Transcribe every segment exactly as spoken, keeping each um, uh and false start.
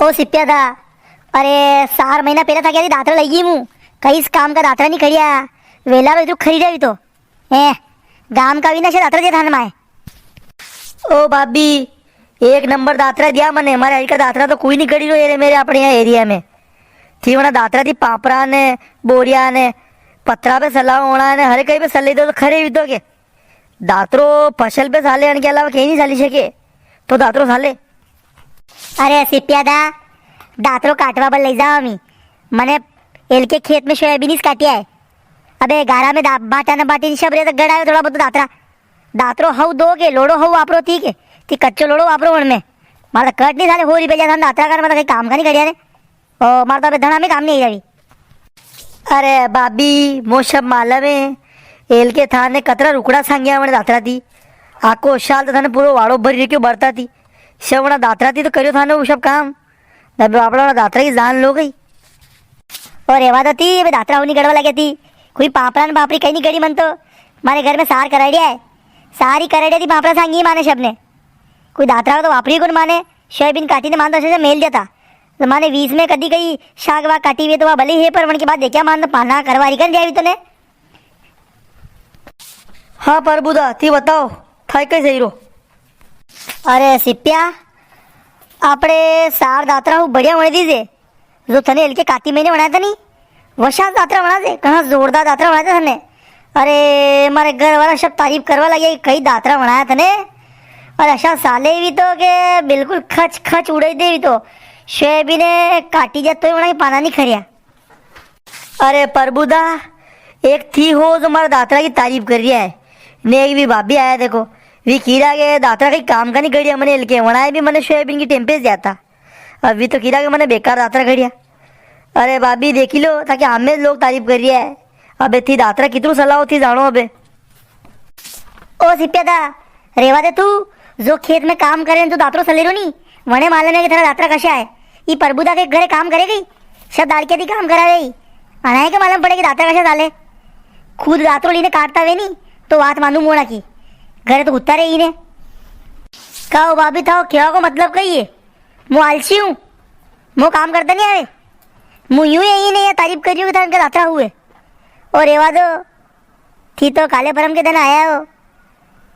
ओ सिप्या दा, अरे, सार महीना पेला थाके दातरा लई गई मूं। कई इस काम का दातरा नी खड़िया। वेला रो इधर खरी रही तो। ए, गाम का भी नशे दातरा दे थाने माए। ओ भाभी, एक नंबर दातरा दिया मने। मारे हरीका दातरा तो कोई नी खड़ी रो ये रे मेरे अपने यहाँ एरिया में। थी वणा दातरा थी पापड़ा ने, बोरिया ने, पत्रा पे सला होना ने, हरे कहीं पे सले दो तो खरे भी तो के। दातरो फसल पे साले, अनके अलावा कहीं नी साली सके, तो दातरो साले। अरे सिप्या दा, दातरो काटवा पर ले जाओ मी। मने एल के खेत में सोयाबीन ही काटिया है। अबे गारा में दा-, बाटा न बाटी सब रे तो गड़ा है थोड़ा बहुत दातरा। दातरो हव दो के लोड़ो हव वापरो थी के, थी कच्चो लोड़ो वापरो वण में। मारा तो कट नी साले हो रिया था दातरा कर, मतलब कहीं काम का नी करिया ने। ओ, मारे तो अबे धना में काम नी आई रही। अरे भाभी, मो सब मालूम है। एल के थाने कतरा रुकड़ा सांग्या वणे दातरा थी। आको साल तो थाने पूरो वाड़ो भरी रख्यो बरता थी। सब वणा दातरा थी तो करियो थाने वो सब काम। अबे आपड़ा वणा दातरा की जान लो गई। और रेवा तो थी, अबे दातरा होनी गड़वा लगे थी। कोई पापड़ा ने पापड़ी कहीं नी गड़ी मन तो। मारे घर में सार कराड़िया है। सारी कराड़िया थी पापड़ा सांगी माने सबने। कोई दातरा तो वापरी कोनी माने। सोयाबीन काटी ने मान तो ऐसे मेल देता। तो माने बीच में कदी कई शाक वाक काटी हुई तो वा भले ही है, पर मन के बाद देखा मान तो पाना करवारी कर दिया भी तने। हाँ प्रभुदा, थी बताओ, थाई कई सही रो। अरे सिप्या, आपणे सार दातरा हूँ बढ़िया वणे दीजे। जो थने एल के काती महीने वणाया था नी, वशा दातरा वणा दे, कहाँ जोरदार दातरा वणाया था थने। अरे, मारे घर वाला सब तारीफ करवा लगे, कई दातरा वणाया थने। और अशा साले भी तो के बिल्कुल खच खच उड़ाई दे भी तो। सोयाबीन काटी जा तो वणा के पाना नी खरिया। अरे प्रभुदा, एक थी हो जो मारा दातरा की तारीफ कर रिया है, ने एक भी भाभी आया देखो, वी कीरा के दातरा कई काम का नी करिया, मने एल के वणाया भी मने सोयाबीन की टेम पे जाता। अभी तो कीरा के मने बेकार दातरा खड़िया। अरे भाभी, देखी लो, थाके हमें लोग तारीफ कर रिया है। अबे थी दातरा कितरू सलाओ थी जाणो अबे। ओ सिप्या दा, रेवा दे तू, जो खेत में काम करे तू दातरो सलेरो नी, वणे मालूम है कि थारा दातरा कशा है। ई प्रभुदा के घरे काम करे गई, सब दाड़किया थी काम करावे ही। अणाए के मालूम पड़े कि दातरा कशा साले। खुद दातरो लीने काटता वे नी, तो बात मानू मोड़ा की। घरे तो कुत्ता रही ने। का हो भाभी, थाओ केवा को मतलब कई है? मु आलसी हूँ, मो काम करता नी आवे। मु यूं ही ने या तारीफ करियो कि थाने दातरा हुए। और रेवा दो, थी तो काले परम के दन आया हो।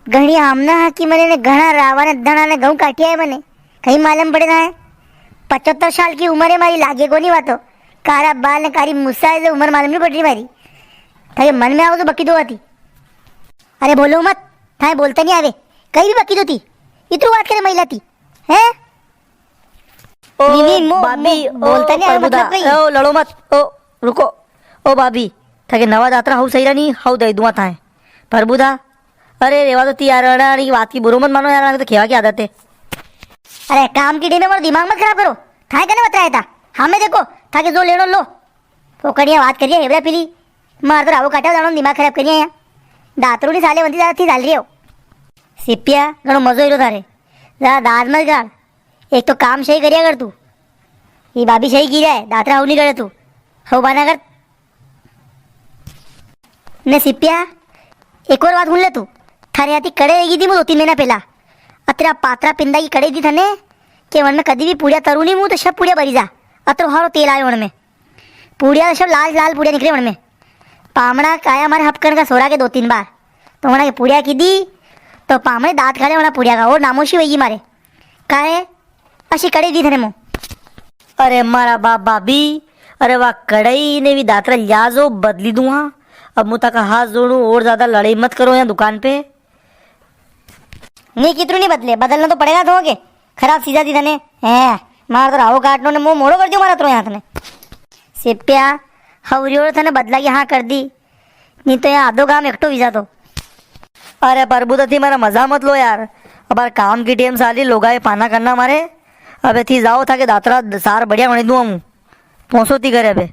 घणी हमना हा कि मने ने घणा रावा ने धणा ने गऊं काटिया है मने। कई मालूम पड़े ना है। पचहत्तर साल की उम्र है मारी, लागे कोनी वातो। कारा बाल ने कारी मुसा है, जो उम्र मालूम नी पड़ री मारी। थारे मन में आओ तो बकी दो आती। अरे बोलो मत, थाए बोलता नी आवे। कई भी बकी दो थी। इतरू बात करे महिला थी। हैं? ओ नी, नी, मो, भाभी, मो, ओ बोलता नी आवे, प्रभुदा, मतलब कई। ओ लड़ो मत, ओ रुको। ओ भाभी, थाके नवा दातरा हऊ सही रा नी, हऊ दई दुआ थाए। प्रभुदा, अरे रेवा तो थी यार, अरे, अरे, बात की बुरो मत मानो यार, आने तो खेवा की आदत है। अरे काम की टेम में मारो दिमाग मत खराब करो। थाए कने बतराया था? हमें देखो, थाके जो लेनो लो। फोकड़िया बात करिए, हेबड़ा पीली। मार तो रावो काटा जानो, दिमाग खराब करिए यहाँ। दातरू नी साले वंती ज्यादा थी साल रही हो। सिपिया, घणो मजो ही रो थारे। ज्यादा दांत मत गाड़। एक तो काम सही करिया कर तू। ये भाभी सही की रहा है, दातरा हऊ नी करे तू। हऊ बाना कर। ने सिपिया, एक और बात सुन ले तू। थारे आती कड़े वेगी थी, मु दो तीन महीना पहला। अतरा पातरा पिंदा की कड़े दी थने, के वन में कदी भी पूड़िया तरू नी मु, तो सब पूड़िया बरी जा। अतरो हारो तेल आयो वन में। पूड़िया तो सब लाल लाल पूड़िया निकले वन में। पामणा काया मारे हपकण का सोरा के दो तीन बार। तो वणा के पूड़िया की दी, तो पामणे दांत खाले वणा पूड़िया का, और नामोशी वही मारे। काहे? अशी कड़े दी थने मु। अरे मारा बाप भाभी, अरे वा कड़ाई ने भी दातरा लिया जो बदली दूं हाँ। अब मु ताका हाथ जोड़ू और ज्यादा लड़ाई मत करो यहाँ दुकान पे। नी कितरू नी बदले, बदलना तो पड़ेगा तो के। खराब सीधा दी थने। हैं, मार तो रावो काटनो ने मुंह मोड़ो कर दियो मारा तो यहाँ थने। सिपिया, हवरियो थने बदला की हाँ कर दी। नी तो यहाँ आधो गाम एकटो वीजा तो। अरे प्रभु, तो थी मारा मजा मत लो यार। अबार काम की टेम साली लोगा ये पाना करना मारे। अबे थी जाओ, थाके दातरा सार बढ़िया वणी दूं हूँ। पहुंचो ती करे अबे।